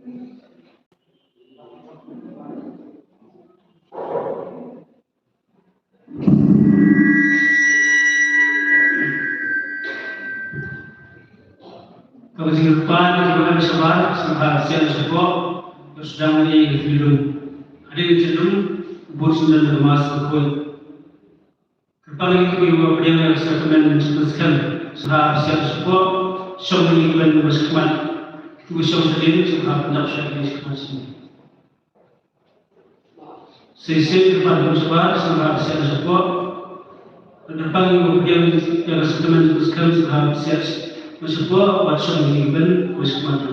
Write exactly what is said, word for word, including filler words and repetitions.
Kaba jingkyrpad ïa ki ban shabar, sngewbha siat shapoh, bad sdang ïa ki lum. Hadien ka jinglum, bud sngewdon ka mass bakhuid. Kyrpad ïa ki kiba pdiang ïa ka sakramen jingpynskhem, sngewbha siat shapoh, shong ïa ki ban ba shakhmat. Kiba shong shadien, sngewbha pyndap sha ki shakhmat shnong. Shisien kyrpad ïa ki ban shabar, sngewbha siat shapoh. Kyrpad ïa ki kiba pdiang ïa ka sakramen jingpynskhem, sngewbha siat shapoh, bad shong ïa ki ban ba shakhmat.